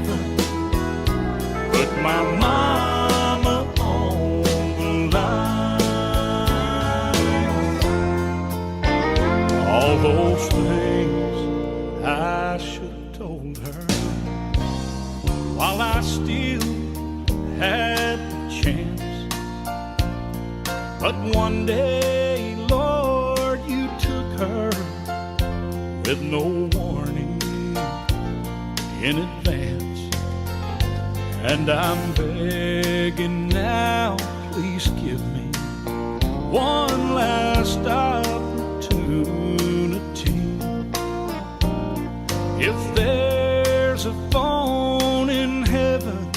heaven, put my mama on the line. All those things I should have told her while I still had the chance. But one day, Lord, you took her with no warning in advance. And I'm begging now, please give me one last opportunity. If there's a phone in heaven,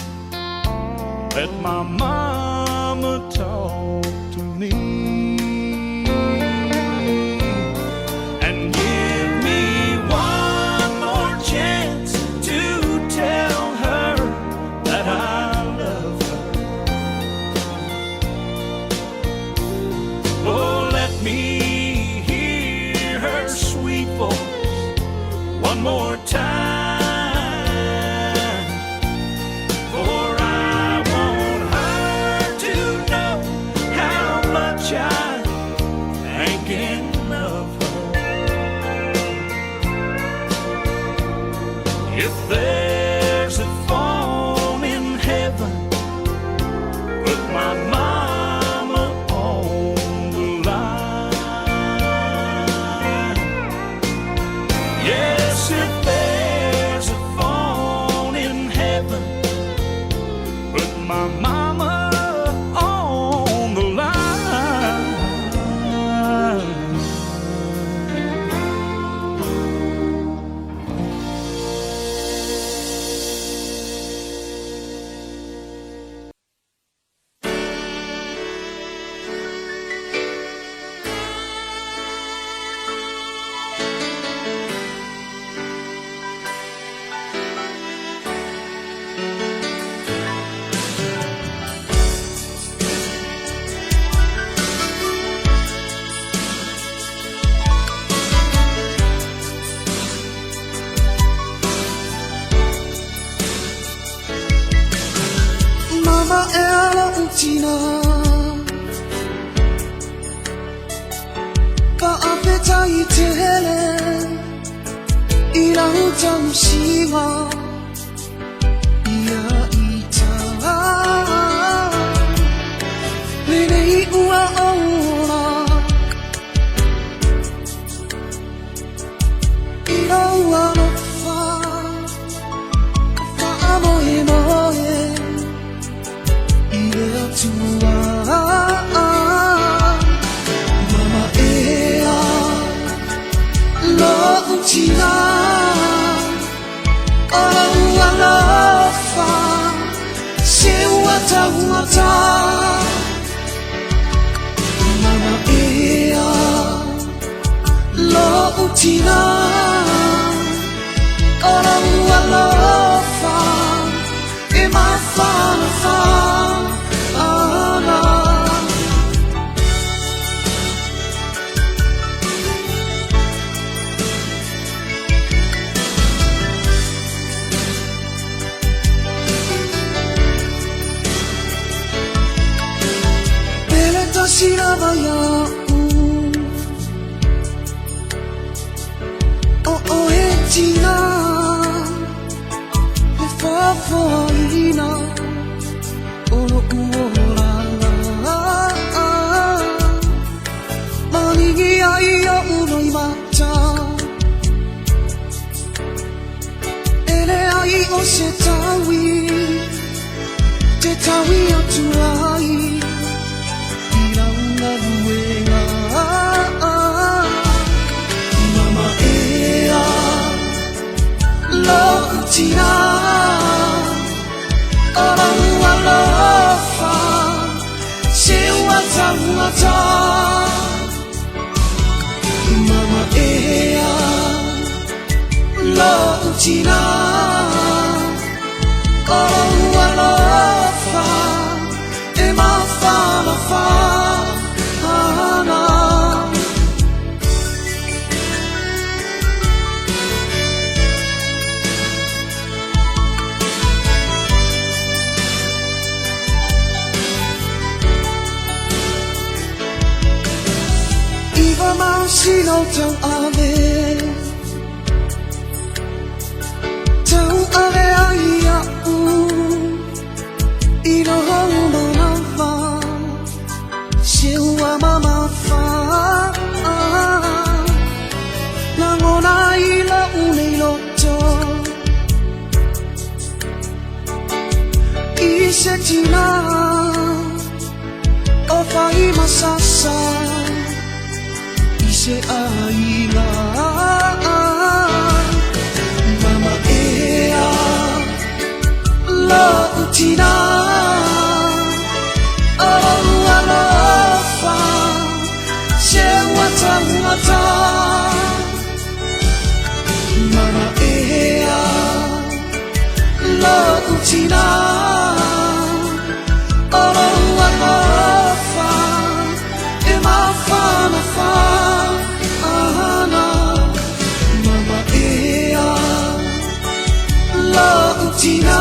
let my mama talk to me. And give me one more chance to tell her that I love her. Oh, let me hear her sweet voice one more time. For I want her to know how much I'm thinking of her. If there's a phone in heaven, put my mama on the line. Yes, if there's a phone in heaven, put my mama on the line. Mama e lou tina Faafetai tele I lau tausiga Ia ita Lenei ua ola I lou alofa Faamoemoe I le Atua. Mama ea lou tina O lou alofa Se ua taugata. Mama ea lou tina O lou alofa E mafanafana ana. Pele tasi lava ia'u O oe tina E faafoaina O lo'u olaga Maligi ai o'u loimata E leai o se taui Te taui atu ai I lau galuega. Mama ea lou tina O lou alofa Se ua taugata. Mama ea lou tina O lou alofa E mafanafana. Sina o tauave Tauave ai iaʻu I lou manawa Se ua mamafa Lagona i lou nei loto I se tina O fai masasa I se aiga Mama ea Lou tina O lou alofa Se ua taugata Mama ea Lou tina O lou alofa E mafanafana Mama ea Lou tina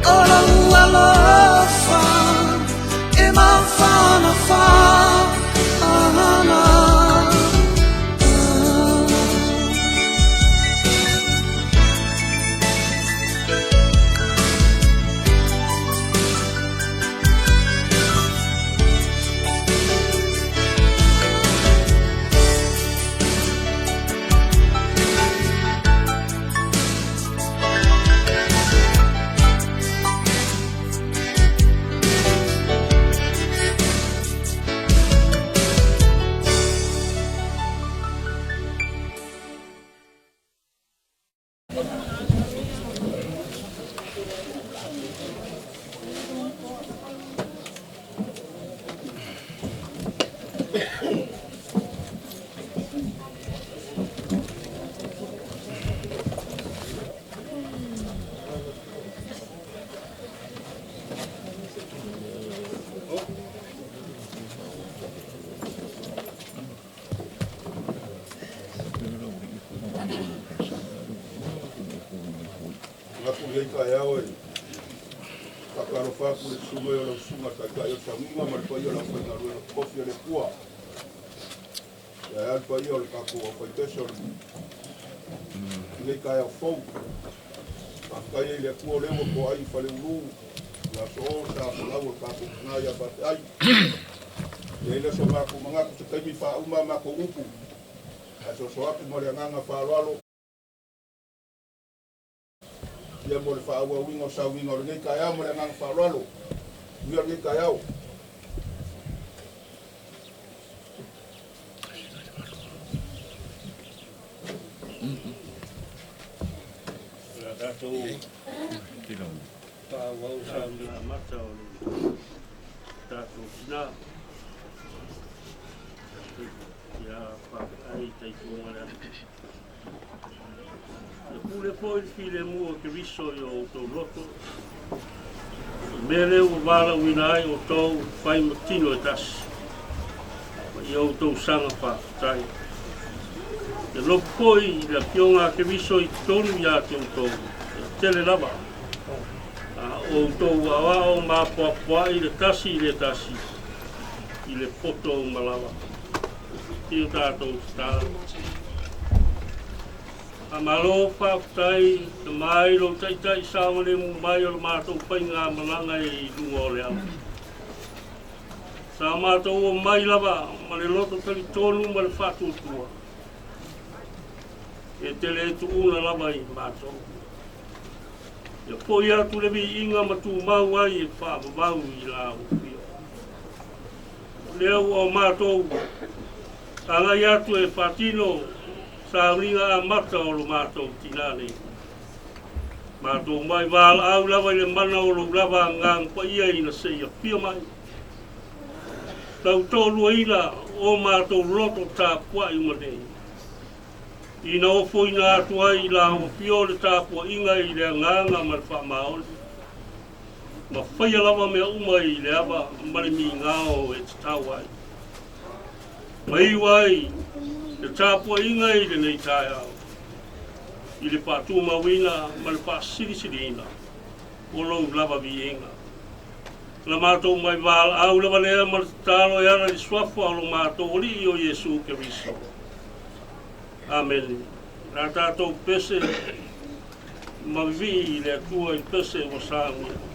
O lou alofa E mafanafana. Manatu i lenei taeao e faatalofa atu i le susu mai o lau Susuga i le Taitai o le Faguga ma le paia o le aufaigaluega totofi a le Atua. Ia ae a le paia o le tatou aufaipese o lenei taeao fou. Faafetai ai i le Atua o lea ua toai i Faleulu le aso o sa folau o le tatou tina ia Faafeai. E i ai le so matou manatu se taimi faauma a matou upu ae soso atu ma le agaga faaaloalo ia mo le faaauauina o sauniga o lenei taeao ma le agaga faaaloalo. Manuia lenei taeao. O le a tatou faaauau sauniga amata o le tatou tina ia Faafetai Taitumaaleaga. Ia pule foi le filemu o Keriso i o outou loto, i mea lea ua valaauina ai outou e fai ma tino e tasi, ma ia outou saga faafetai. Ia lopo foi i le Afioga a Keriso i totonu ia te outou, ia tele lava a outou aoao ma apoapoai le tasi i le tasi i le poto uma lava. I o tatou tatalo. Faamalo faafetai tama i lou taitai saogalemu mai o le matou faigamalaga i luga o le ala. Sa matou omai lava ma le loto talitonu ma le faatuatua e te le tuuna lava i matou. Ia foi atu le viiga ma tumau ai e faavavau i la afio. O lea ua o matou agai atu e faatino sauniga amata o lo matou tina nei. Matou mai valaau lava i le mana o lou lava Agaga Paia ina se i afio mai. Lau toaluaina o matou loto tapuai uma nei. Ina ofoina atu ai i la afio le tapuaiga i le agaga ma le faamaoni. Ma faia lava mea uma i le ava ma le migao e tatau ai. Ma iu ai le tapuaiga i lenei taeao i le faatumauina ma le faasilisiliina o lou lava viiga. Na matou mai valaau lava lea ma le tatalo e ala i le Suafa o lo matou Alii o Iesu Keriso. Amene. O le a tatou pese ma vivii i le Atua i le pese ua saunia.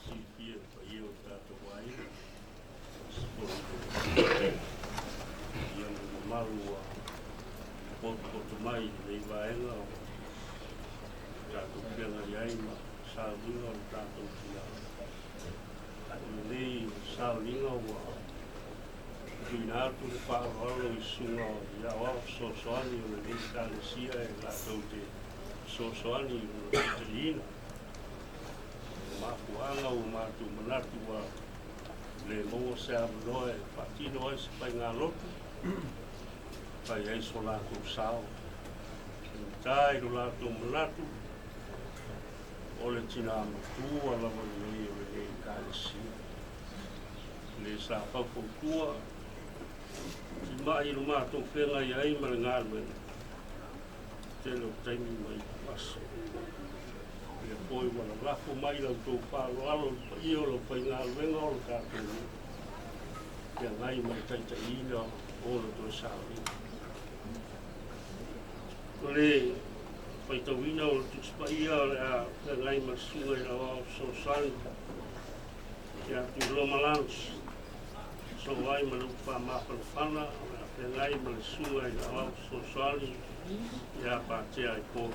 Silafia e le paia o le tatou aiga, ia ma le mamalu ua potopoto mai i lenei vaega o tatou feagai ai ma sauniga o le tatou tina. O lenei sauniga ua tuuina atu le faaaloalo i susuga i aoao fesoasoani o lenei Ekalesia e latou te fesoasoani i lona taitaiina. O mafuaaga ua matou manatu ua le maua se avanoa e faatino ai se faigalotu. fai ai so latou sao, faigata i lo latou manatu, o le tina matua lava lenei o lenei Ekalesia, le sa faufautua timai i lo matou feagai ai ma le galuega, tele o taimi ma ipu aso. Lea foi ua lalafo mai la outou faaaloalo i le paia o le aufaigaluega o le tatou nuu, feagai ma le taitaiina o ona toe sauniga. O le faitauina o le Tusi Paia o le a feagai ma le Susuga i le Aoao Fesoasoani ia Tuiloma Lance, sosoo ai ma le upu faamafanafana o le a feagai ma le Susuga i le Aoao Fesoasoani ia Patea Aipolu.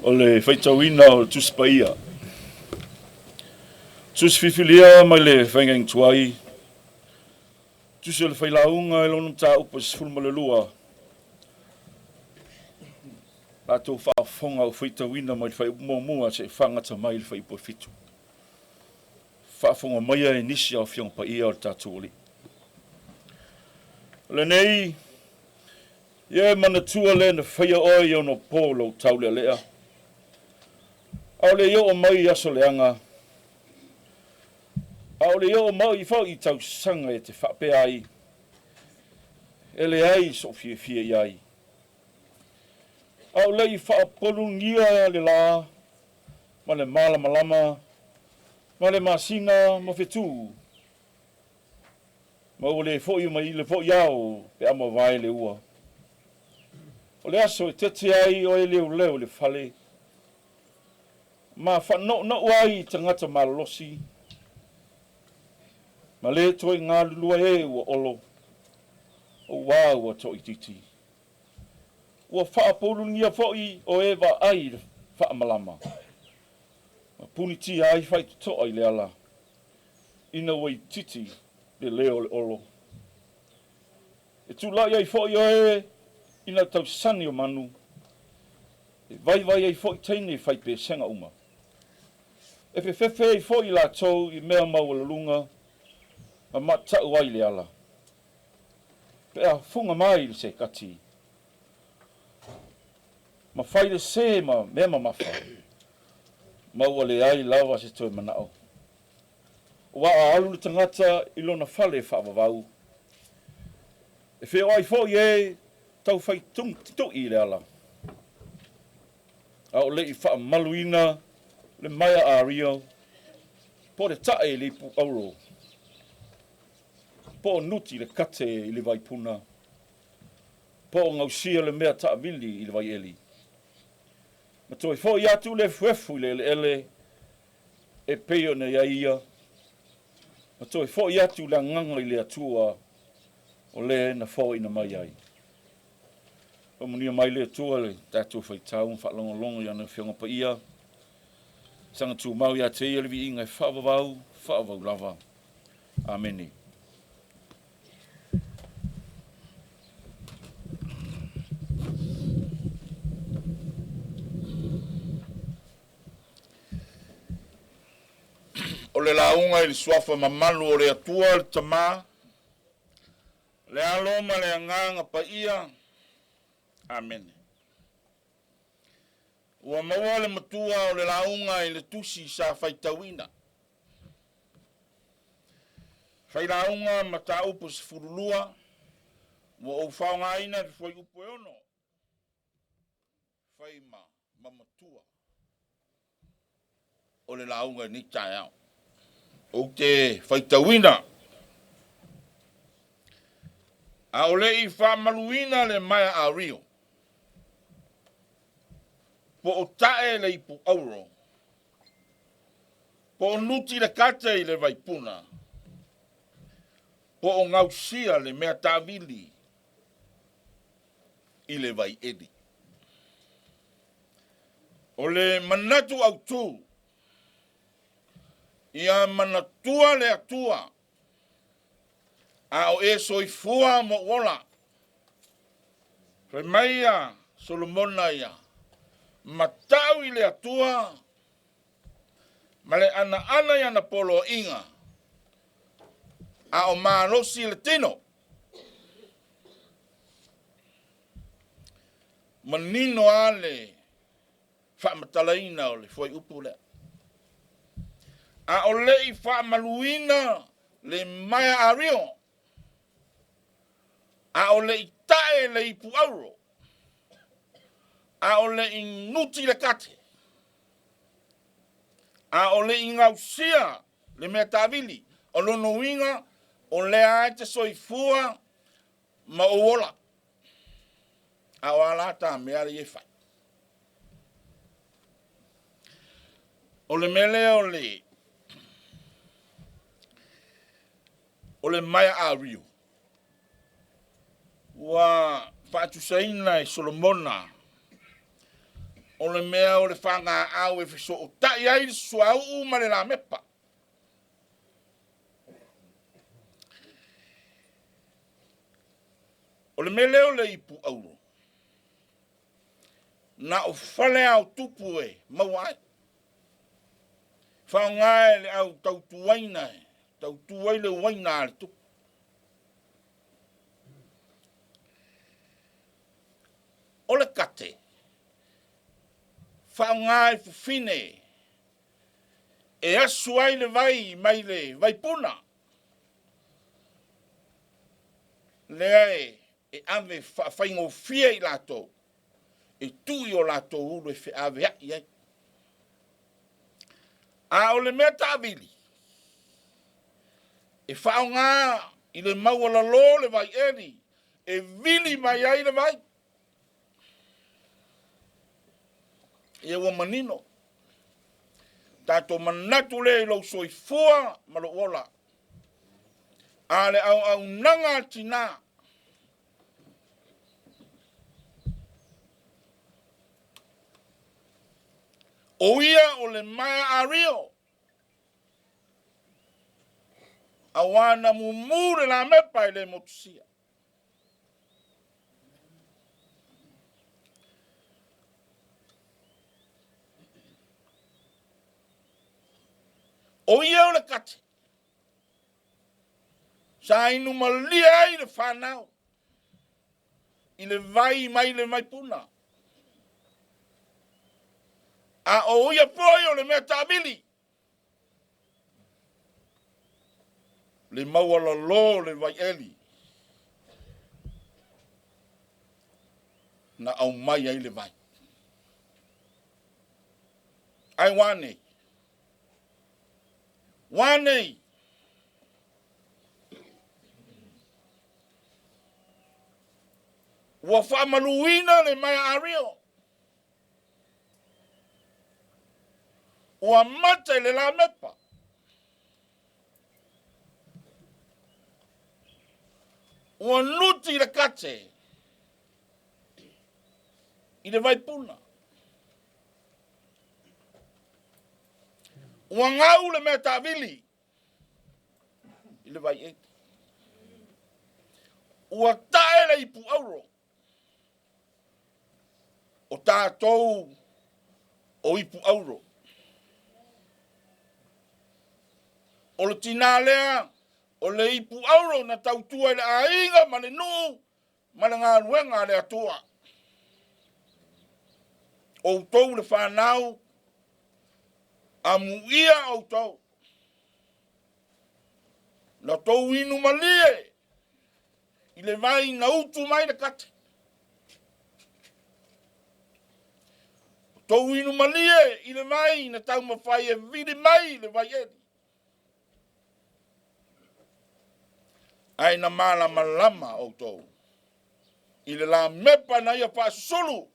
O le faitauina o le Tusi Paia. Tusi fifilia mai le faiga tuai, Tusi o le failauga i lona mataupu e 12, latou faafofoga o faitauina mai le fuaiupu muamua seia fagata mai le fuaiupu e 7. Faafofoga maia e nisi o Afioga Paia o le tatou Alii. O lenei, ia e manatua le na faia oe i ona po lou taulealea, a o le i oo mai i aso leaga, a o le i oo mai foi i tausaga e te faapea ai, e leai sou fiafia i ai. A o le i faapolugia le la ma le malamalama ma le masina ma fetu, ma ua le foi mai le foi ao pe a mavae le ua. O le aso e tete ai oe leoleo i le fale, ma faanounou ai i tagata malolosi, ma le toe galulue e ua olo, auā ua toaitiiti. Ua faapolugia foi o e vaai i le faamalama, ma punitia ai faitotoa i le ala, ina ua itiiti le leo o le olo. E tulai ai foi oe i na tausani o manu, e vaivai ai foi teine fai pesega uma. E fefefe ai foi latou i mea maualuluga, ma matau ai le ala. Pe a fuga mai le sekati, ma fai le sē ma mea mamafa, ma ua leai lava se toe manao. Ua a alu le tagata i lona fale faavavau, e feoai foi e taufai tui i le ala, a o le i faamaluina le maea ario, po o le tae i le ipu auro, po o nuti le kate i le vaipuna, po o gausia le mea taavili i le vaieli. Ma toe foi atu le efuefu i le eleele e pei ona i ai ia, ma toe foi atu le agaga i le Atua o le na foaiina mai ai. Faamanuia mai le Atua le tatou faitau ma faalogologo i ana Afioga Paia. Saga tumau ia te ia le viiga e faavavau, faavavau lava. Amene. O le lauga i le suafa mamalu o le Atua le Tamā, le Alo ma le Agaga Paia. Amene. Ua maua le matua o le lauga i le tusi sa faitauina. Failauga mataupu 12, ua ou faaaogaina le fuaiupu e 6, fai ma matua o le lauga i lenei taeao. Ou te faitauina. A o le i faamaluina le maea ario, po o tae le ipu auro, po o nuti le kate i le vaipuna, po o gausia le mea taavili i le vaieli. O le manatu autu, ia manatua le Atua, a o e soifua ma ou ola. Fai mai ia Solomona ia, matau i le Atua, Ma le anaana i ana poloaiga, a o malosi le tino. Manino lava le faamatalaina o le fuaiupu lea. A o le i faamaluina le maea ario, a o le i tae le ipu auro, a o le i nuti le kate, a o le i gausia le mea taavili, o lona uiga o lea lava e te soifua ma ou ola. A o a la ta mea lea e fai? O le mea lea o le o le maea ario, ua faatusaina e Solomona o le mea o le fagaau e fesootai ai le suauu ma le lamepa. O le mea lea o le ipu auro, na o fale ao tupu e maua ai. Faaaoga e le au tautuaina e tautu ai le uaina a le tupu. O le kate, faaaoga e fufine e asu ai le vai mai le vaipuna lea e ave faafaigofie i latou e tuu i o latou ulu e feaveai ai. A o le mea taavili, e faaaoga i le maualalo le vaieli e vili mai ai le vai. Ia ua manino. Tatou manatu lea i lou soifua ma lou ola. A le auaunaga a le tina, o ia o le maea ario, auā na mumu le lamepa e le motusia. O ia o le kate, sa inu malie ai le fanau i le vai mai le vaipuna. A o ia foi o le mea taavili, le maualalo le vaieli na aumai ai le vai. Ai ua nei? Ua nei? Ua faamaluina le maea ario. Ua mata i le lamepa. Ua nuti i le kate i le vaipuna. Ua gau le mea taavili i le vaieli. Ua tae le ipu auro o tatou o ipu auro. O le tinā lea o le ipu auro na tautua i le aiga ma le nuu ma le galuega a le Atua. Outou le fanau, amuia outou. Na tou inu malie i le vai na utu mai le kate. Tou inu malie i le vai na taumafai e vili mai le vaieli. Ae na malamalama outou i le lamepa na ia faasusulu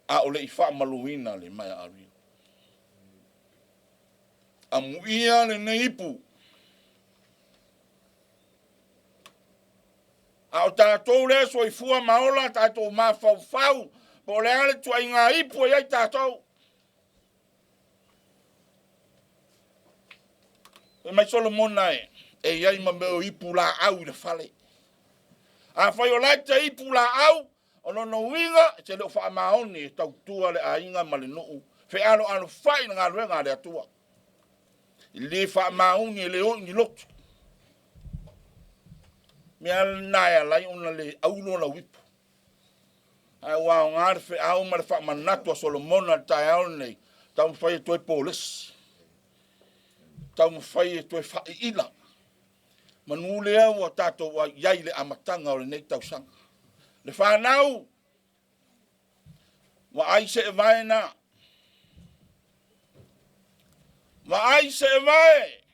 a o le i faamaluina le maea ario. Amuia lenei ipu. A o tatou lea soifua ma ola, tatou mafaufau, po o le a le tuaiga ipu e i ai tatou. Fai mai Solomona e, e i ai ma mea o ipu laau i le fale. Afai o la e te ipu laau, O lona uiga, e te le o faamaoni e tautua le aiga ma le nuu, fealoalofai i le galuega a le Atua. E le faamaoni e le o i ni lotu. Mea lena e ala ai ona le auro lau ipu. Ae ua aoga le feau ma le faamanatu a Solomona i le taeao lenei, taumafai e toe polesi, taumafai e toe faaiila. Manu lea ua tatou i ai i le amataga o lenei tausaga. Le fanau, vaai seevae na, vaai seevae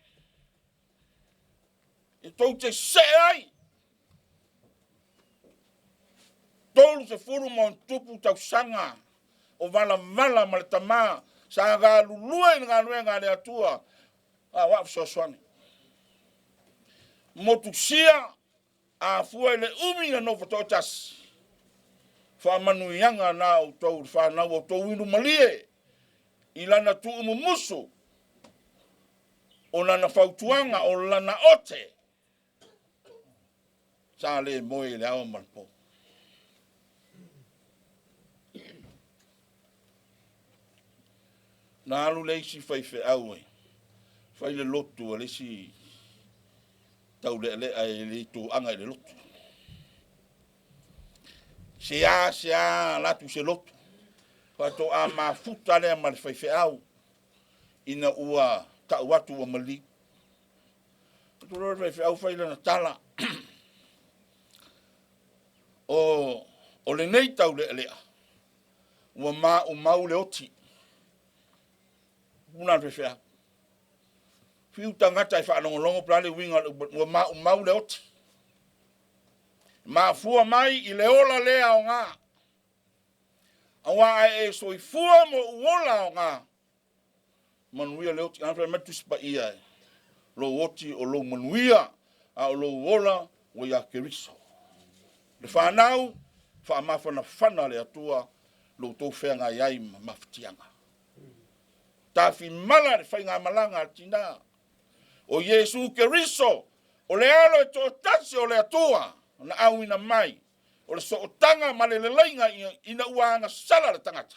e tou te see ai 30 ma ona tupu tausaga o valavala ma le tama sa galulue i le galuega a le Atua, a o au fesoasoani. Motusia a fua i le umi na nofo toatasi, faamanuiaga na outou le fanau outou inu malie i lana tuumumusu o lana fautuaga o lana ote sa le moe i le ao ma le po. Na alu le isi faifeau e fai le lotu a le isi taulealea e le toaga i le lotu. Sea sea alu atu se lotu, faatoa mafuta lea ma le faifeau ina ua tau atu ua maliu. Atu loa le faifeau fai lana tala, o lenei taulealea ua maumau le oti. Puna le faifeau. Fiu tagata e faalogologo po o le a le uiga ua maumau le oti. Mafua mai i le ola le aoga. Aua a e soifua ma ou ola aoga, manuia le oti. A fai mai le Tusi Paia, lou oti o lou manuia, a o lou ola ua ia Keriso. Le fanau, faamafanafana le Atua lo outou feagai ai ma mafatiaga. Tafimala le faigamalaga a le tina. O Iesu Keriso, o le alo e toatasi o le Atua, na auina mai, o le sootaga ma le leleiga ina ua agasala le tagata.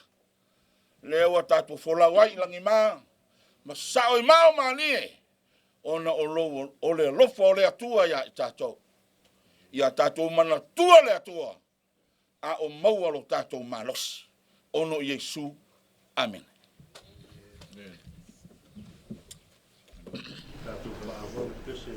Lea ua tatou folau ai i lagima, ma sao i mao malie, ona o, lou, o le alofa o le Atua ia i tatou. Ia tatou manatua le Atua, a o maua lo tatou malosi. Ono o Iesu. Amene. Tatou faaauau le pese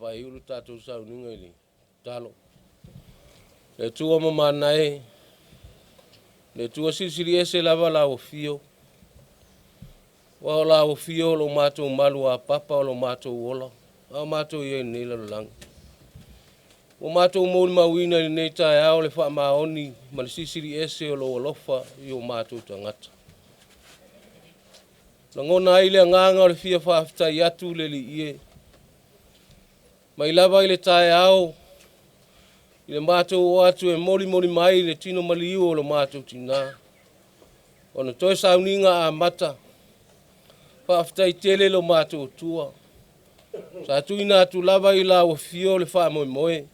faaiu le tatou sauniga i le tatalo. Le Atua mamana e, le Atua silisili ese lava lau afio, aua o lau afio o lo matou malu apapa o lo matou ola, a o matou i ai i lenei lalolagi. Ua matou molimauina i lenei taeao le faamaoni ma le silisili ese o lou alofa i o matou tagata. Lagona ai le agaga o le fia faafetai atu le Alii e, mai lava i le taeao i le matou oo atu e molimoli mai le tino maliu o lo matou tinā, ona toe sauniga amata. Faafetai tele lo matou Atua, sa tuuina atu lava i lau afio le faamoemoe,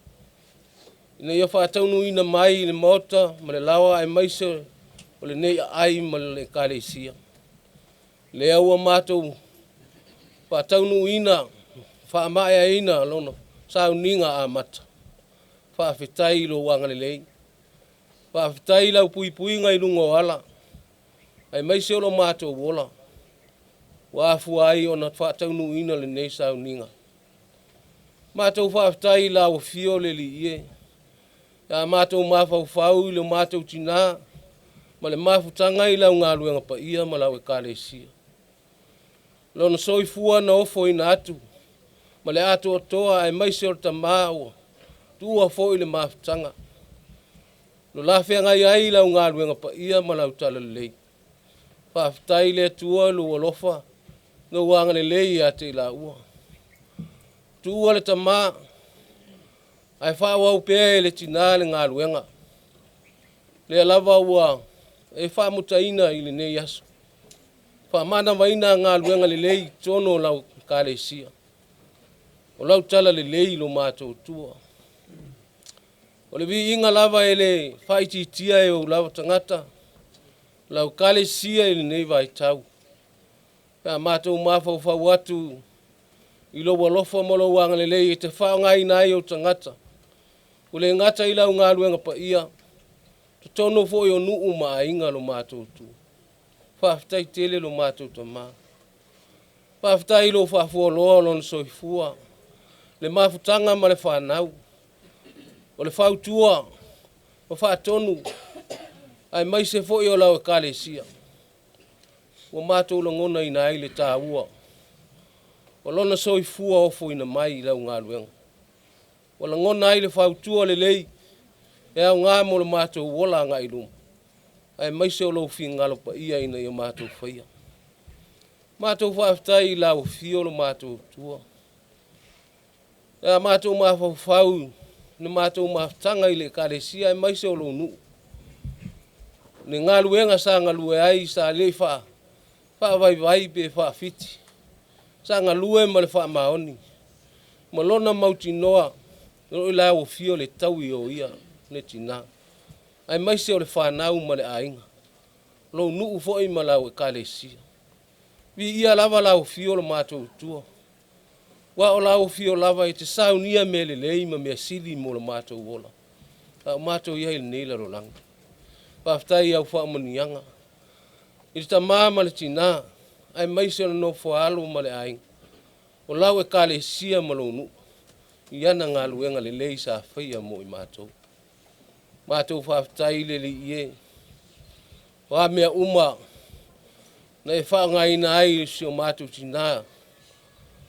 ina ia faataunuuina mai i le maota ma le laoa aemaise o lenei aai ma le Ekalesia. Lea ua matou faataunuuina, faamaeaina lona sauniga amata. Faafetai i lou agalelei, faafetai i lau puipuiga i luga o ala, aemaise o lo matou ola, ua afua ai ona faataunuuina lenei sauniga. Matou faafetai i lau afio le Alii e, a matou mafaufau i lo matou tinā ma le mafutaga i lau galuega paia ma lau Ekalesia. Lona soifua na ofoina atu ma le atoatoa aemaise o le tamā ua tuua foi le mafutaga. Lo la feagai ai lau galuega paia ma lau talalelei. Faafetai i le Atua i lou alofa, lou agalelei ia te i laua. Tuua le tamā, ae faaauau pea e le tinā le galuega. Lea lava ua e faamutaina i lenei aso. Faamanavaina galuega lelei i totonu o lau Ekalesia. O lau talalelei i lo matou Atua. O le viiga lava e le faaitiitia e ou lava tagata, lau Ekalesia i lenei vaitau. Pe a matou mafaufau atu i lou alofa ma lou agalelei e te faaaogaina ai ou tagata, ua le gata i lau galuega paia, totonu foi o nuu ma aiga lo matou Atua. Faafetai tele lo matou Tamā. Faafetai i lou faafualoa o lona soifua, le mafutaga ma le fanau, o le fautua ma faatonu, aemaise foi o lau Ekalesia. Ua matou lagonaina ai le taua o lona soifua ofoina mai i lau galuega. Ua lagona ai le fautua lelei e aoga mo le matou ola agai i luma, aemaise o lou finagalo paia ina ia matou faia. Matou faafetai i lau afio lo matou Atua. A matou mafaufau i le matou mafutaga i le Ekalesia aemaise o lou nuu, le galuega sa galue ai sa le faavaivai pe faafiti, sa galue ma le faamaoni ma lona mautinoa o lo o i lau afio le taui o ia le tinā, aemaise o le fanau ma le aiga, lou nuu foi ma lau Ekalesia. Viia lava lau afio lo matou Atua, aua o lau afio lava e te saunia mea lelei ma mea sili mo lo matou ola, a o matou i ai i lenei lalolagi. Faafetai i au faamanuiaga i le tamā ma le tinā, aemaise o le nofo a alo ma le aiga, o lau Ekalesia ma lou nuu, i ana galuega lelei sa faia mo i matou. Matou faafetai i le Alii e, o a mea uma na e faaaogaina ai si o matou tinā,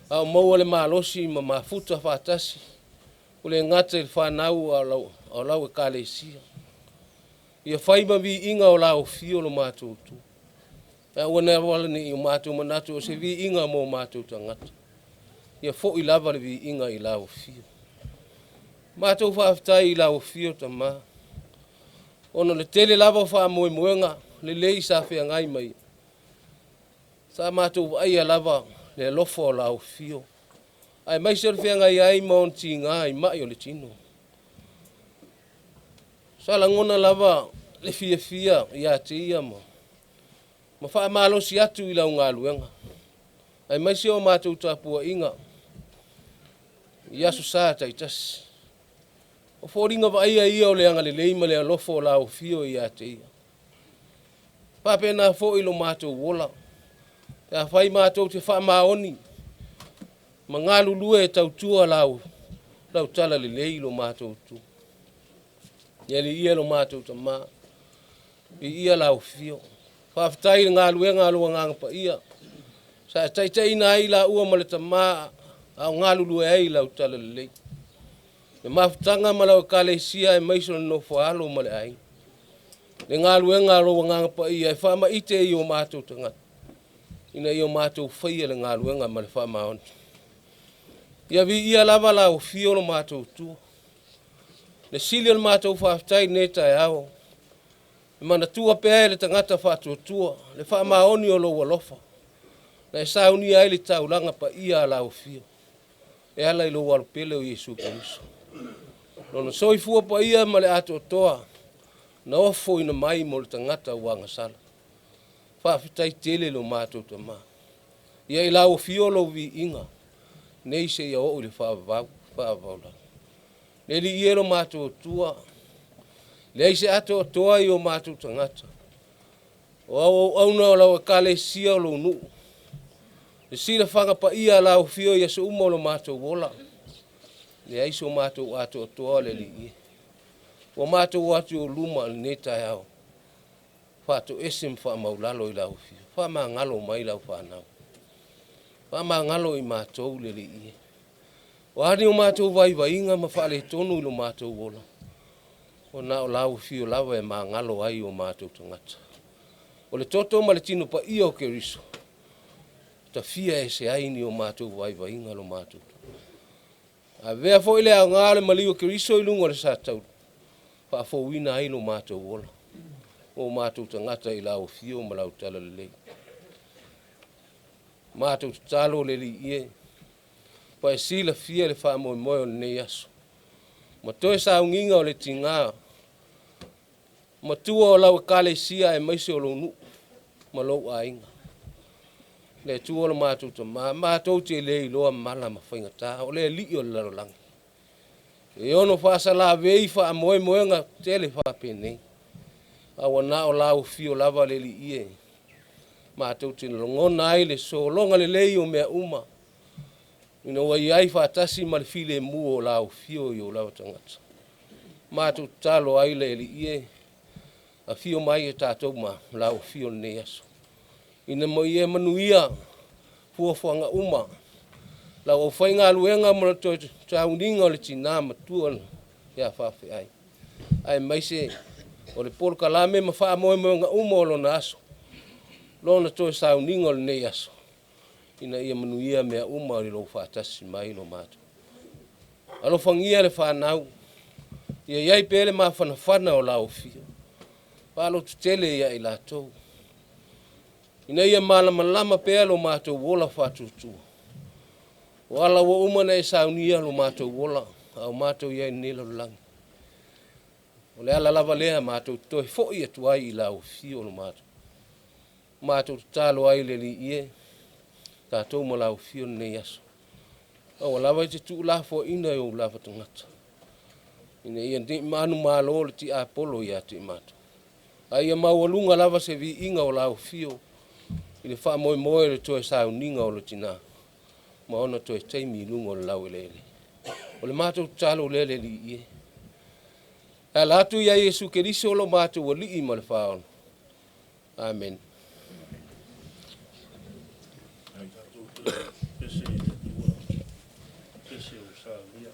a o maua le malosi ma mafuta faatasi, ua le gata i le fanau a o lau Ekalesia. Ia fai ma viiga o lau afio lo matou Atua. Aua ne i o matou manatu o se viiga mo matou tagata. Ia foi lava le viiga i lau afio. Matou faafetai i lau afio tamā, ona o le tele lava o faamoemoega lelei sa feagai mai. Sa matou vaaia lava le alofa o lau afio, aemaise o le feagai ai ma ona tiga i mai o le tino. Sa lagona lava le fiafia ia te ia ma faamalosi atu i lau galuega, aemaise o matou tapuaiga i aso sa taitasi. O foliga vaaia ia o le agalelei ma le alofa o lau afio ia te ia. Faapena foi lo matou ola, pe afai matou te faamaoni. Ma galulue e tautua lau, lau talalelei i lo matou Atua. Le Alii e lo matou Tamā, viia lau afio. Faafetai i le galuega a lou Agaga Paia, sa e taitaiina ai i laua ma le Tamā a o galulue ai i lau talalelei. Le mafutaga ma lau Ekalesia aemaise o le nofo a alo ma le aiga. Le galuega a lou Agaga Paia e faamaite i o matou tagata, ina ia matou faia le galuega ma le faamaoni. Ia viia lava lau afio lo matou Atua. Le sili o le matou faafetai i lenei taeao, e manatua pea e le tagata faatuatua le faamaoni o lou alofa, na e saunia ai le taulaga paia a lau afio, e ala i lou alopele o Iesu Keriso. Lona soifua paia ma le atoatoa na ofoina mai mo le tagata ua agasala. Faafetai tele lo matou Tamā. Ia i lau afio lou viiga, nei seia oo i le faavavau, faavavau lava. Le Alii e lo matou Atua, leai se atoatoa i o matou tagata, o au auauna o lau Ekalesia o lou nuu, le silafaga paia a lau afio i aso uma o lo matou ola, leai so matou atoatoa le Alii e. Ua matou o atu i ou luma i lenei taeao, faatoese ma faamaulalo i lau afio, faamagalo mai lau fanau, faamagalo i matou le Alii e. O a ni o matou vaivaiga ma faaletonu i lo matou ola, ua na o lau afio lava e magalo ai o matou tagata. O le toto ma le tino paia o Keriso, tafia ese ai ni o matou vaivaiga lo matou. Avea foi le aoga o le maliu o Keriso i luga o le satauro, faafouina ai lo matou ola, o matou tagata i lau afio ma lau talalelei. Matou tatalo le Alii e, ua e silafia le faamoemoe o lenei aso, ma toe sauniga o le tigā matua o lau Ekalesia aemaise o lou nuu ma lou aiga. Le Atua lo matou Tamā, matou te le iloa mala ma faigata, o le Alii o le lalolagi. E ono faasalavei faamoemoega tele faapenei, a ua na o lau afio lava le Alii e, matou te lagona ai le sologa lelei o mea uma, ina ua i ai faatasi ma le filemu o lau afio i ou lava tagata. Matou tatalo ai le Alii e, afio mai e tatou ma lau afio lenei aso, ina mo ia manuia fuafuaga uma, lau aufaigaluega mo le toe sauniga o le tina matua ia faafeai, aemaise o le polokalame ma faamoemoega uma o lona aso, lona toe sauniga o lenei aso, ina ia manuia mea uma i lou faatasi mai lo matou. Alofagia le fanau, ia i ai pea le mafanafana o lau afio, faalototele ia i latou, ina ia malamalama pea lo matou ola faatuatua. O ala ua uma ona e saunia lo matou ola, a o matou i ai i lenei lalolagi. O le ala lava lea matou te toe foi atu ai i lau afio lo matou. Matou tatalo ai le Alii e, tatou ma lau afio lenei aso. Aua lava e te tuulafoaiina i ou lava tagata, ina ia nei manumalo le tiapolo ia te i matou. A ia maualuga lava se viiga o lau afio i le faamoemoe o le toe sauniga o le tina, ma ona toe taimi i luga o le laueleele. O le matou tatalo lea le Alii e. E ala atu ia Iesu Keriso lo matou Alii ma le Faaola. Amen. Tatou toe pese i le Atua, pese o saunia.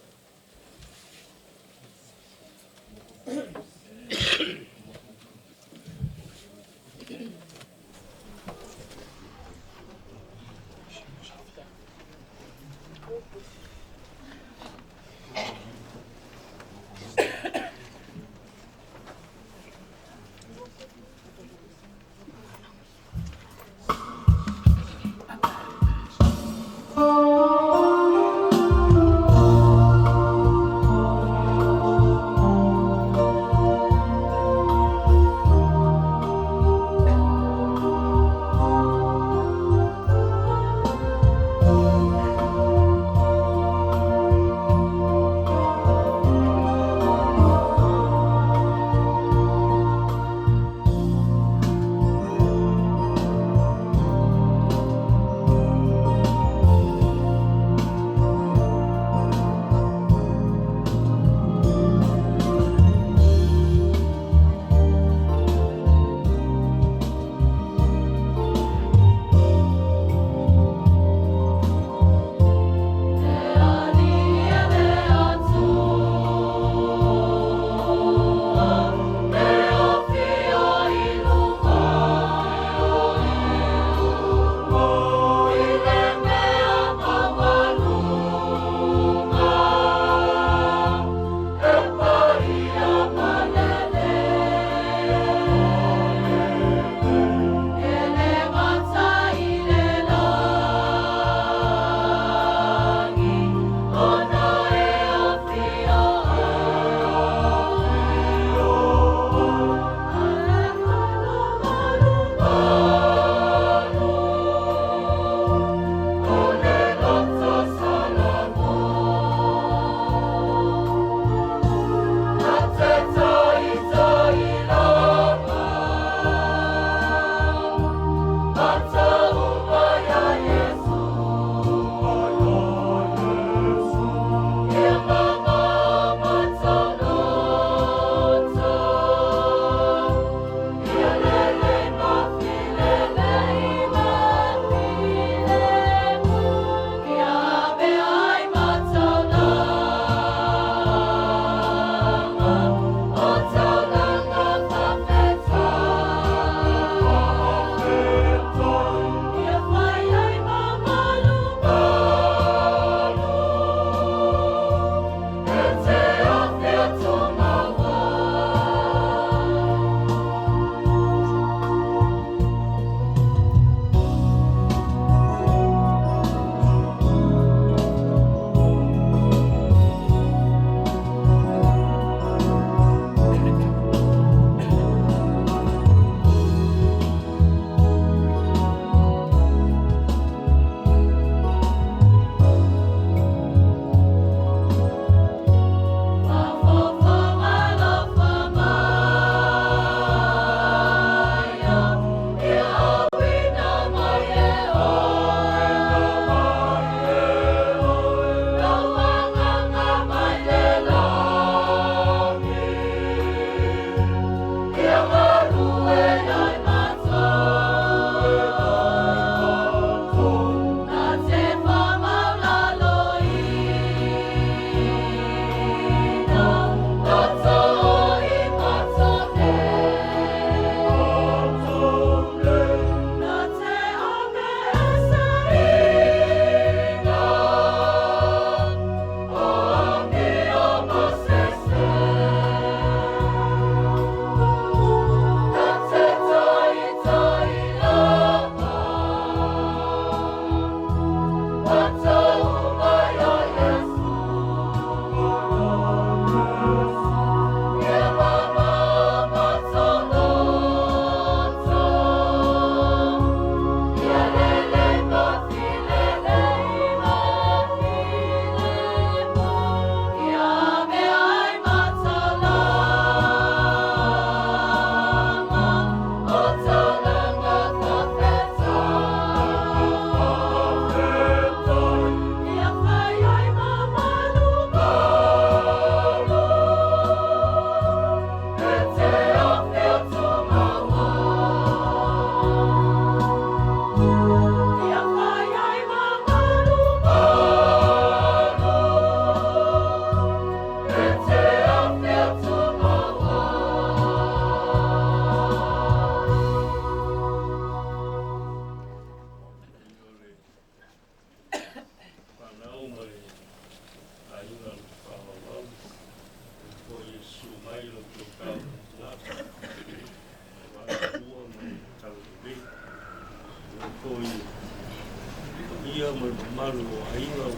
aiga ua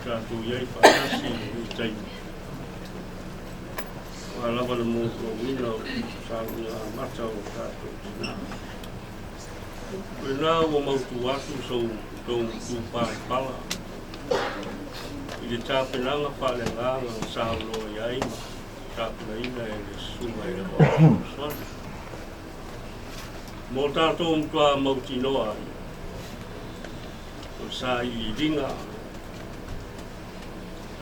tatou i ai faatasi i lenei taimi. Aua lava le motouina o sauniga amata o tatou tina. O lena ua mautu atu so outou matupalapala i le tapenaga faaleagaga na saunoa i ai ma tapenaina e le Susuga i le Aoao Fesoasoani. Mo tatou matua mautinoa ai, o le sailiiliga a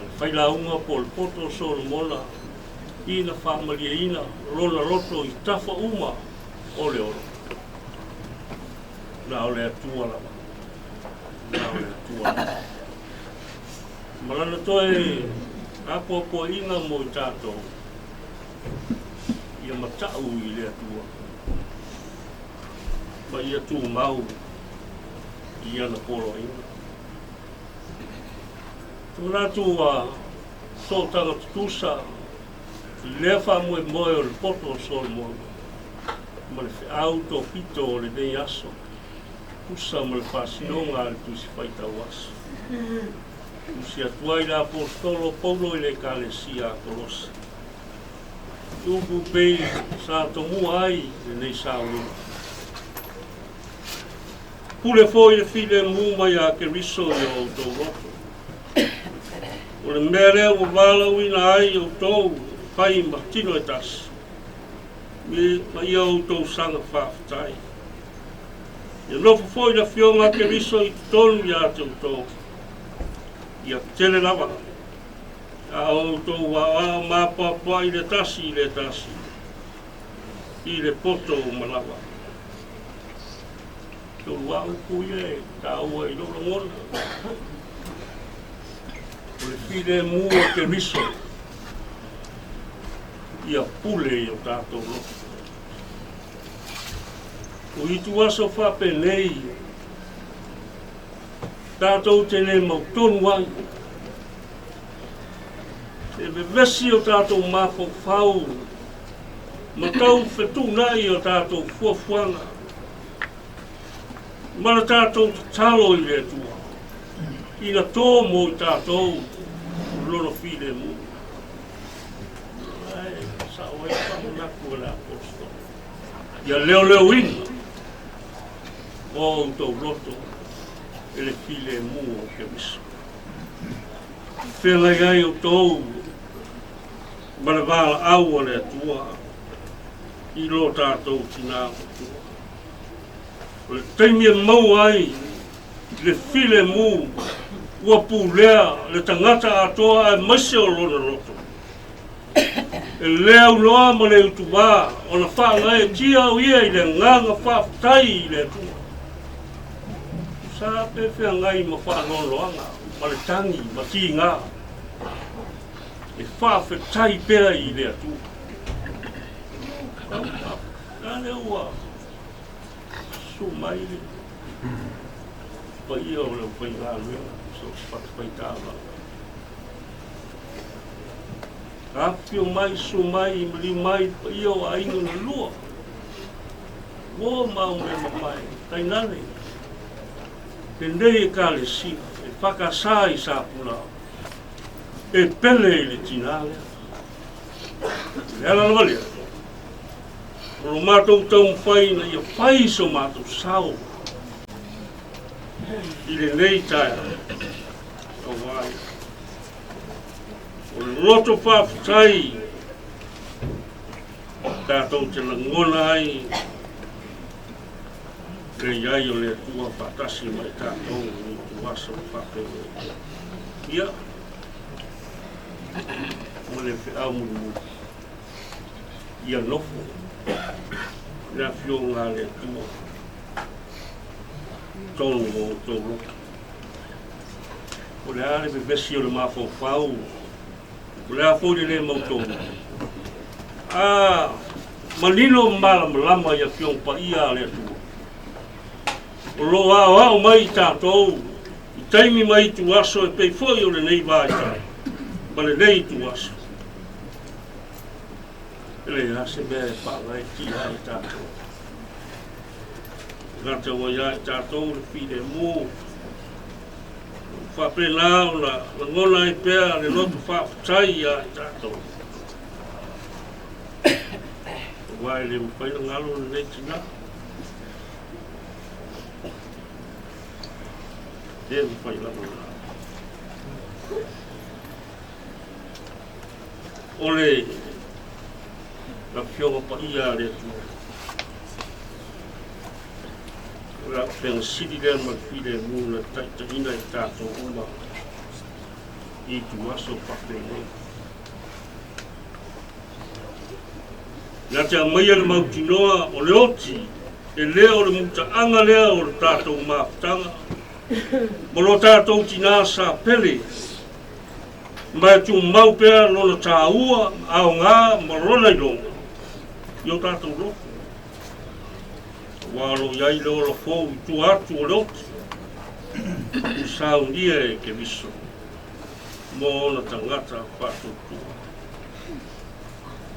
le failauga po o le poto o Solomona ina faamalieina lona loto i tafa uma o le ola. Na o le Atua lava. Na o le Atua lava. Ma lana toe apoapoaiga mo i tatou, ia matau i le Atua ma ia tumau i ana poloaiga. Te manatu ua sootaga tutusa i lea faamoemoe o le poto o Solomona ma le feau topito o lenei aso, tusa ma le faasinoga a le Tusi Faitau Aso. Tusi atu ai le Aposetolo o Paulo i le Ekalesia a Kolosa. I upu pei sa tomua ai lenei sauniga. Pule foi le filemu mai a Keriso i o outou loto. O le mea lea ua valaauina ai outou e fai ma tino e tasi, ma ia outou saga faafetai. Ia nofo foi le Afioga a Keriso i totonu ia te outou. Ia tele lava a outou aoao ma apoapoai le tasi i le tasi i le poto uma lava. Tolu lava upu ia e taua i lou lagona. O le filemu o Keriso ia pule i o tatou loto. O ituaso faapenei tatou te le mautonu ai. E vevesi o tatou mafaufau ma tau fetuunai o tatou fuafuaga ma le tatou tatalo i le Atua ina tō mo i tatou lona filemu. Ae sao ai le faamanatu a le Aposetolo. Ia leoleoina o outou loto e le filemu o Keriso. Feagai ai outou ma le valaau a le Atua i lo tatou tina matua. O le taimi e maua ai le filemu ua pulea le tagata atoa aemaise o lona loto. E le aunoa ma le utuvā ona faagaeetia au ia i le agaga faafetai i le Atua. Sa pe feagai ma faanoanoaga ma le tagi ma tigā e faafetai pea i le Atua. A lea ua susu mai le paia o le aufaigaluega so o se fatafaitaulaga. Afifio mai, susu mai, maliu mai le paia o aiga na lua. Uo ma au mea mamae, tainane lenei Ekalesia e whakasā i Sāpuna e pele i le tinā lea. Le ala lava lea, o lo matou taumafai ina ia fai so matou sao i lenei taeao, auā ia. O le loto faafetai tatou te lagona ai le i ai o le Atua faatasi ma i tatou i ituaso faapenei. Ia, ma le feau mulimuli, ia nofo le Afioga a le Atua i totonu o outou loto. O le a le vevesi o le mafaufau, o le a foi le lē mautonu? A manino ma malamalama i Afioga Paia a le Atua, o lo o aoao mai i tatou i taimi ma ituaso e pei foi o lenei vaitau ma lenei ituaso. E leai lava se mea e faagaeetia ai tatou. E gata ua ia i tatou le filemu. Faapena ona lagona ai pea le loto faafetai ia i tatou. Aua e le mafai ona galo lenei tina. Le mafai lava ona galo. O le Afioga Paia a le Atua. O le auupega sili lea ma le filemu na taitaiina i tatou uma i ituaso faapenei. Na te aumaia le mautinoa o le oti e le o le mutaaga lea o le tatou mafutaga ma lo tatou tinā sa pele ma e tumau pea lona taua, aoga ma lona iloga i o tatou loto. Aua o lo o i ai le ola fou i tua atu o le oti, ua saunia e Keriso mo ona tagata faatuatua.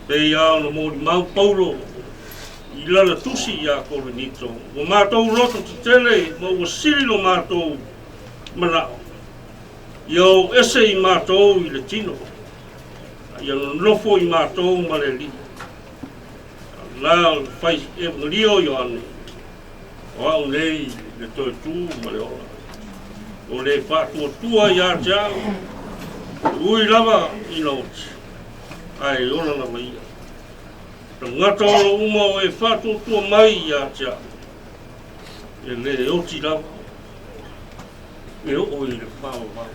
Pei lava ona molimau Paulo i lana tusi iā Korinito, Ua matou loto tetele ma ua sili lo matou manao, ia o ese i matou i le tino, a ia nonofo i matou ma le Alii. La o le fai Evagalio o Ioane, o au nei le toe tu ma le ola, o le faatuatua ia te au, e ui lava ina oti, ae ola lava ia. Tagata o lo uma o e faatuatua mai ia te au, e le oti lava, e oo i le faavavau.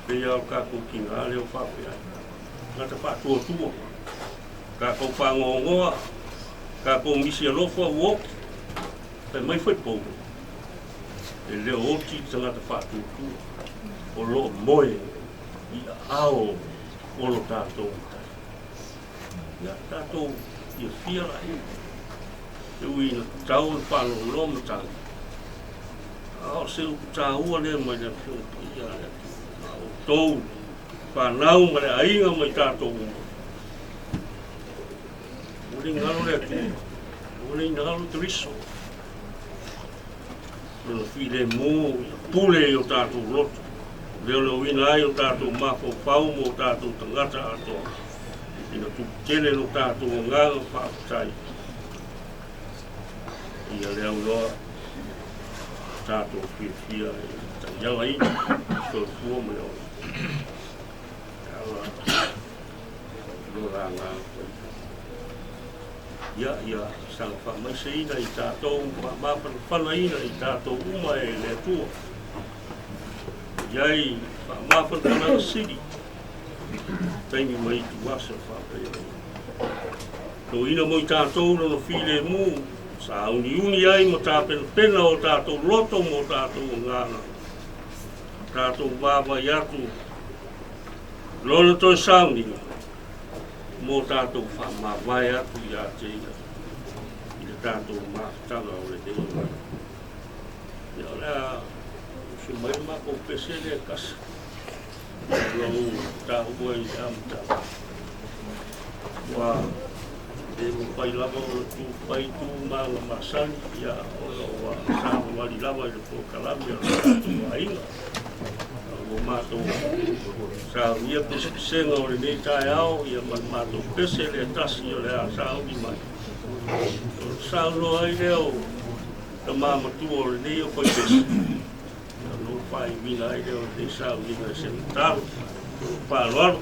Pei lava o le tatou tiga lea o faapea ai, tagata faatuatua. Tatou faanoanoa, tatou misi alofa ua oti, fai mai foi Paulo, e le o oti le tagata faatuatua, o lo o moe i aao o lo tatou Matai. Ia, tatou fiafia laia, e ui ina tatau ona faanoanoa matagi, a o se upu taua lea mai le Afioga Paia a le Atua, a outou fanau ma le aiga ma i tatou uma. Ua le galo le Atua, ua le galo Keriso. Lona filemu ia pule i o tatou loto, leoleoina ai o tatou mafaufau ma o tatou tagata atoa, ina tupu tele lo tatou agaga faafetai. Ia le aunoa tatou fiafia e taialaina soifua ma le ola. E ala lo la agaga paia. Ia, ia saga faamaiseina i tatou, faamafanafanaina i tatou uma e le Atua. I ai faamafanafanaga sili, taimi ma ituaso faapea. Toina mo i tatou lona filemu, sauniuni ai ma tapenapena o tatou loto mo tatou agaga. Tatou vaavaai atu lona toe sauniga mo tatou faamavae atu ia te ia i le tatou mafutaga o lenei olaga. Ia o le a usu mai le matou pese lea e tasi. Ua ou taua i le amataga. Ua le mafai lava ona tu fai tu ma aga masani, ia ona ua savavali lava i le polokalame a le tatou aiga. Ua matou saunia pesepesega o lenei taeao, ia ma le matou pese lea tasi o le a sauni mai. O le saunoa ai lea o tama matua o lenei o fai pese, ia ona ou faaiuina ai lea o lenei sauniga i se tatalo. Faaaloalo.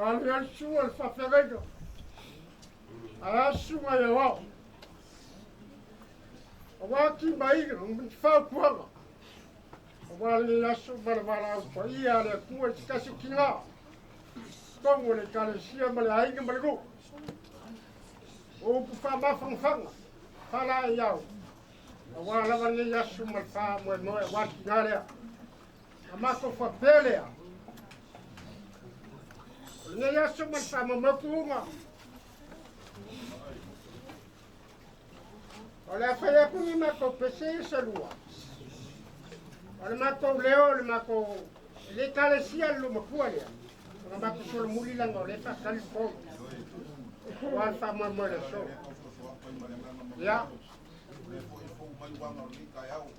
Ua alu ai le susuga i le faafeagaiga, ae a susuga i aoao. Aua timaiga ma ni fautuaga, aua lenei aso ma le valaau paia a le Atua i se tasi o tina, totonu o le Ekalesia ma le aiga ma le nuu. O upu faamafanafana, faalaeiau, aua lava lenei aso ma le faamoemoe aua le tina lea. Na matou faapea lea, o lenei aso ma le faamoemoe tuuga, o le a fai atu ni matou pese ia se lua. O le matou leo, o le matou e le ekalesia le loomatua lea, ona matou solomuli leaga o lea e faatali le fono. Aua le faamoemoe i le aso. Ia.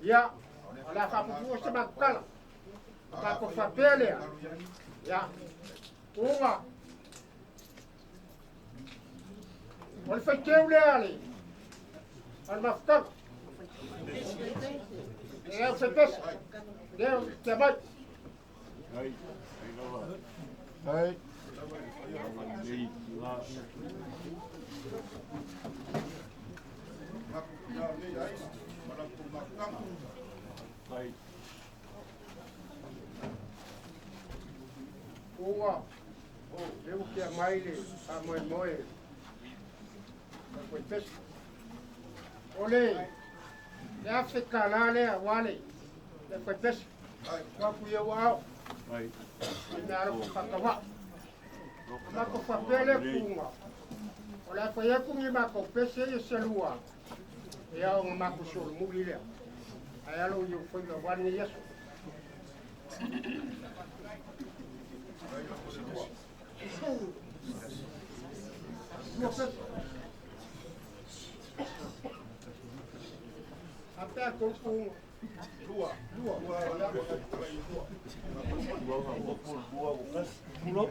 Ia, o le a faapupua se matou tala. O tatou faapea lea. Ia, uga. O le faiteu lea a le a le mafutaga. E au faipese. Lea o te mai. Ai. Ua lea ua tea mai le faamoemoe o faipese. O le $1,000 lea aua le faipese. Tuu atu i ou aao. I mea alofa faatauaa. O matou faapea lea tuuga. O le a fai atu ni matou pese ia se lua. Ia ona matou solomuli lea. Ae alo i ou faiva aua lenei aso. Lua pese. A pea tolu tuuga. Lua. Lua. Lua.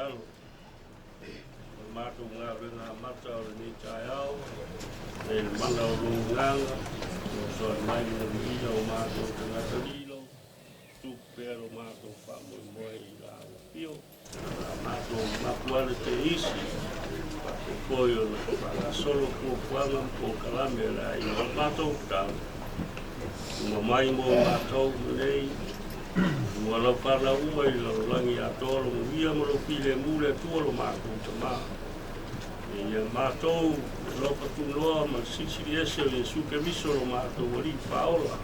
tatalo. O le matou galuega amata o lenei taeao, e le mana o lou agaga, fesoasoani mai le manuia o matou tagata lilo, tupu pea lo matou faamoemoe i la afio. A matou mapuale te isi, faapea foi ona faagasolo fuafuaga ma polokalame a le aiga. O le matou tatalo, tuma mai mo matou lenei, ua lau fanau uma i le lalolagi atoa lo manuia ma lou filemu le Atua lo matou Tamā. Ia matou alofa tunoa ma le silisili ese o Iesu Keriso lo matou Alii Faaola.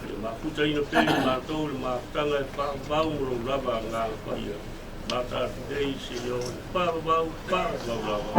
Ia mafutaina pea i matou le mafutaga e faavavau ma lou lava Agaga Paia. Mata atu nei seia oo i le faavavau, faavavau lava.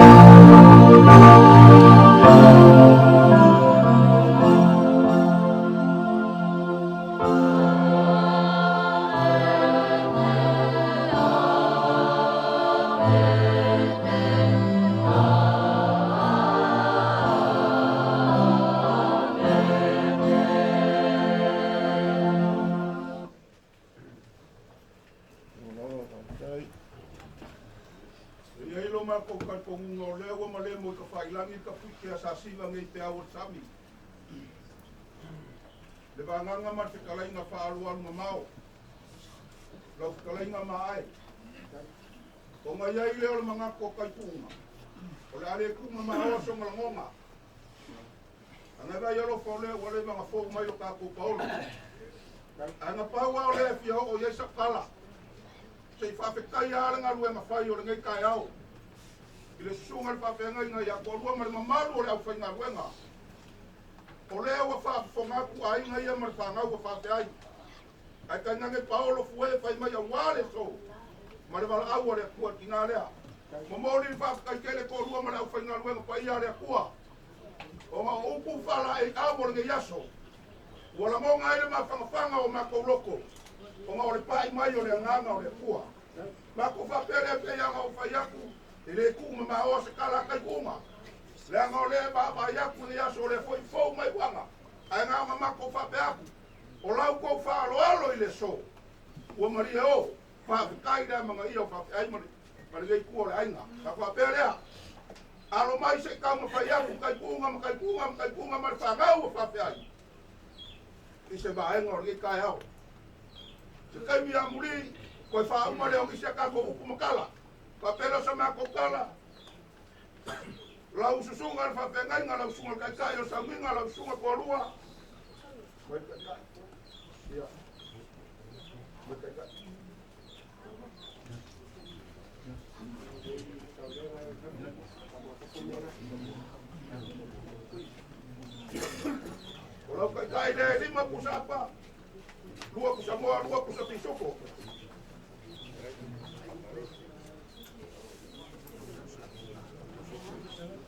E i ai lo matou talitonuga o lea ua malemo i tafailagi le tapuike a sasiva nei peau o le sami. Le vagaga ma le fetalaiga faaalualu mamao, lau fetalaiga Maae. Ona i ai lea o le manatu o taituuga, o le a le tuumamaoa sona lagona. Ana e vaai alofa o lea ua leva ona fou mai lo tatou paolo. Ae na pau lava o lea e fia oo i ai sau tala, se i faafetai lava le galuega fai o lenei taeao i le susuga i le faafeagaiga ia Toalua ma le mamalu o le aufaigaluega. O lea ua faafofoga atu aiga ia ma le fanau ua faafeai. Ae tainane paolo fue fai mai aua le aso ma le valaau a le Atua i le tina lea. Momoli le faafetai tele Toalua ma le aufaigaluega paia a le Atua, ona o upu faalaeiau o lenei aso ua lagona ai le mafanafana o matou loto, ona o le pai mai o le agaga o le Atua. Matou faapea lea pei ona ou fai atu, e le tuumamaoa se tala a taituuga, leaga o lea e vaavaai atu lenei aso, o lea foi fou mai uaga, ae na ona matou faapea atu, o lau tou faaaloalo i le aso ua malie o, faafetai le amanaia o faafeai ma lenei itu o le aiga. Ka faapea lea, alo mai se i taumafai atu taituuga ma taituuga ma taituuga ma le fanau ua faafeai i se vaega o lenei taeao. Se taimi amuli, toe faauma lea o nisi a tatou upu ma tala. Faapea lea o sa matou tala, lau susuga le faafeagaiga, lau susuga le taitai o le sauniga, lau susuga Toalua, mai taitai. Ia, mai taitai. O lau taitai lea e 5 pusa apa, 2 pusa moa, 2 pusa pisupo.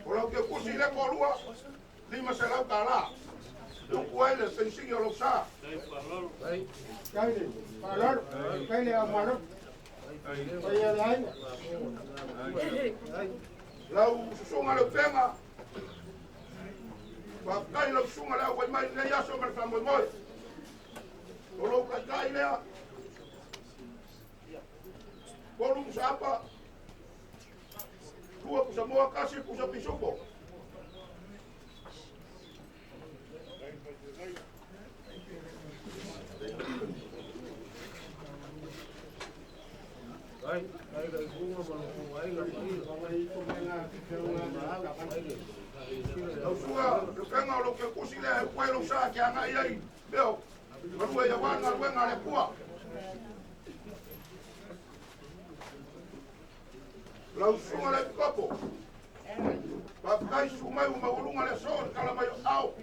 O lau keukusi lea toalua, 500 tala. Tupu ai le penisini o lau sa. Kai le faaaloalo, kai le aumalo, paia le aiga. Lau susuga le upega, faafetai lau susuga le auai mai lenei aso ma le faamoemoe. O lou taitai lea, 3 pusa apa, 2 pusa moa, 1 pusa pisupo. Lau susuga le upega o lou keukusi lea e upu ai lou sa ke agai ai mea galue aua le galuega a le Atua. Lau susuga le epikopo, faafetai susu mai ua maualuga le aso i le tala mai o ao.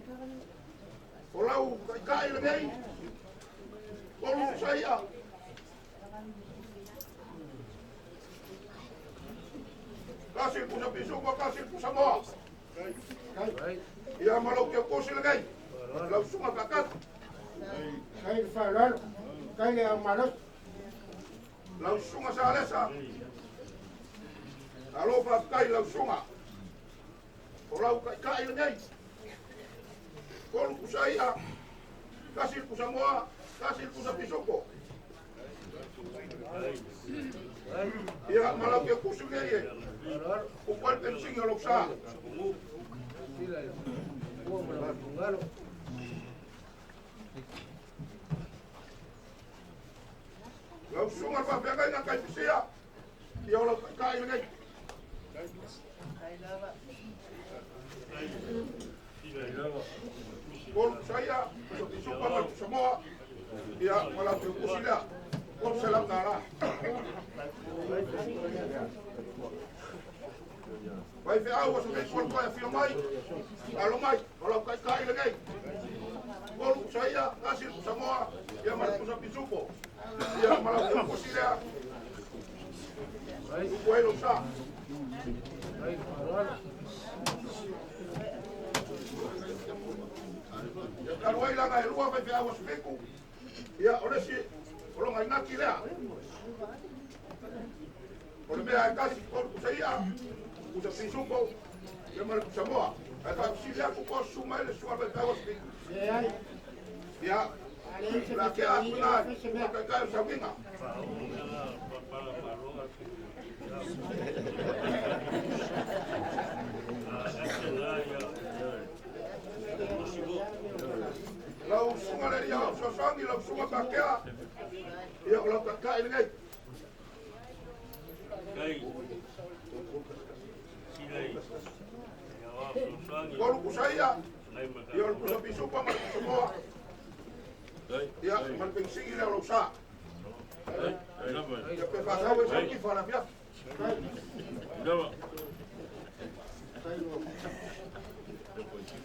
O lau taitai lenei, 3 pusa ia, 1 pusa pisupo, 1 pusa moa. Ia ma lau keukusi lenei, lau susuga faatasi. Kai le faaaloalo, kai le aumalo. Lau susuga Salesa, alo faafetai lau susuga. O lau taitai lenei, 3 pusa ia, 1 pusa moa, 1 pusa pisupo. Ia, ma lau kekusi nei e. Upu ai le penisini o lou sa. Lau susuga i le faafeagaiga Kaipisia, ia o lau taitai lenei. Polu Saia, Pisupa ma le Samoa, ia ma lau kekusi lea, $300. Faifeau ua sosei polu toe afio mai, alo mai, o lau taitai lenei. Polu Saia, tasi le Samoa, ia ma le pusa pisupo. Ia ma lau kekusi lea, upu ai lou sa. Ia talu ai laga e lua faifeau aso fitu, ia o le isi o lona inati lea. O le mea e tasi, tolu pusa i'a, pusa pisupo, ia ma le pusa moa. Ae faafesili atu po o susu mai le susuga i le faifeau aso fitu. Leai. Ia, o le a tea atu i ina i le taitai o le sauniga. Lau susuga i le Alii Aoao Fesoasoani, lau susuga Pakea, ia o lau taitai lenei. Tolu pusa ia, ia o le pusa pisupa ma le pusa moa, ia ma le penisini lea o lou sa. Ia pe faasau ai sau tifa o le afiafi.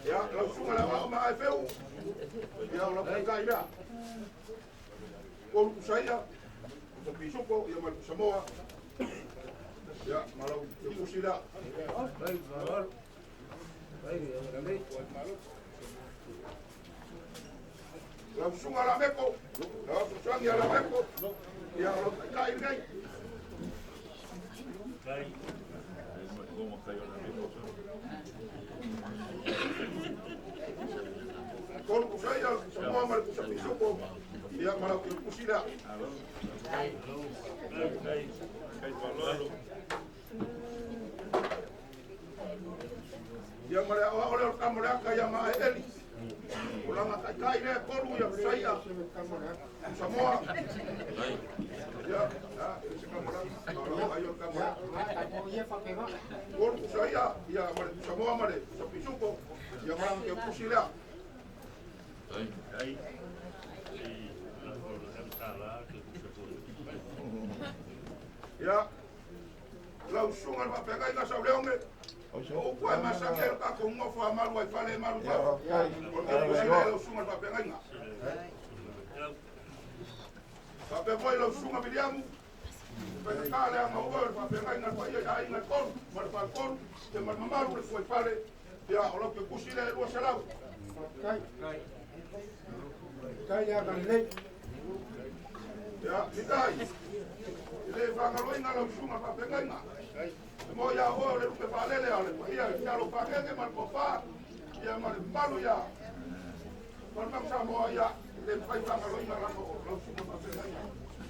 Ia, lau susuga i le aoao ma Aefeu, ia o lau taitai lea. Tolu pusa ia, pusa pisupo, ia ma le pusa moa, ia ma lau pusi lea. Lau susuga Lameko, lau fesoasoani ia Lameko, ia o lau taitai lenei. Tolu pusa ia, le pusa moa ma le pusa pisupo, ia ma lau pusi lea. Ia ma le aoao lea o le tama o le aka ia Maaeli. O lana taitai lea e tolu ia pusa ia, pusa moa. Ia, a, e se tama o le aka, o lau ai o le tama o le aka. Tolu pusa ia, ia ma le pusa moa ma le pusa pisupo, ia ma lana teupusi lea. Ia, lau susuga i le faafeagaiga Sauleone, o upu lava e masani ai lo tatou nofo a malu ai fale malu i fafo. O le teupusi lea i lau susuga i le faafeagaiga. Faapea foi lau susuga Viliamu, e faigata le aga o oe o le faafeagaiga i le paia i aiga e tolu ma le faletolu, ia ma le mamalu o le fuaifale, ia o lau teupusi lea e 200. Faafetai. Faafetai le agalelei. Ia, Mitai, e le faagaloina lau susuga faafeagaiga. E moe ia oe o le lupe faalele a le paia i Alo Fagege ma le Tofa, ia ma le mamalu ia Falemau Samoa, ia, e le mafai faagaloina lana o lau susuga faafeagaiga.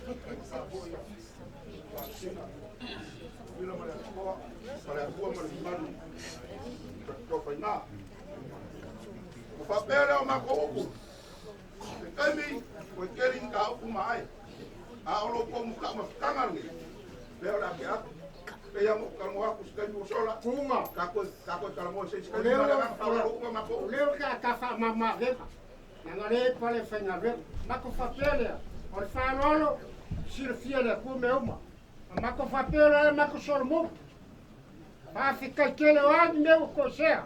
Faafetai faasina, Vila ma le Atua, ma le Atua ma le mamalu Tofaina. Ua faapea lea o matou upu, se taimi ua tele ni mataupu ma ai, a o lo outou mataumafataga lenei, lea o le a tea atu. Pei lava ona ou talanoa atu i se taimi ua sola, Tuga. ta toe ta toe talanoa i se isi taimi, ma le agaga faaaloalo uma matou. O lea o le a ta faamama-avega, leaga o lea e pale faigaluega. Matou faapea lea, o le faaaloalo, silafia e le Atua mea uma. A matou faapea lea, matou solomuli. Faafetai tele o a ni mea ua toesea.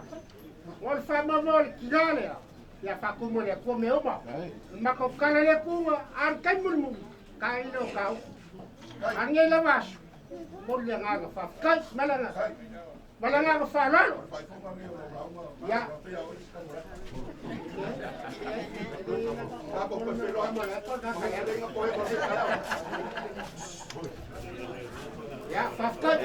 O le faamama o le tina lea, ia faatumu e le Atua mea uma. O le matou tala lea tuga, a o le taimi mulimuli, tae lea o tāua. A o lenei lava aso, momoli le agaga faafetai ma le agaga ma le agaga faaaloalo. Ia. Ia, faafetai.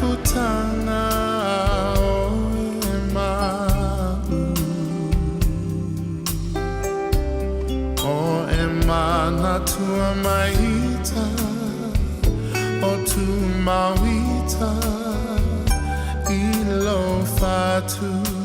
putanga o e ma'u. O e manatua maita o tu mauita i lo fatu.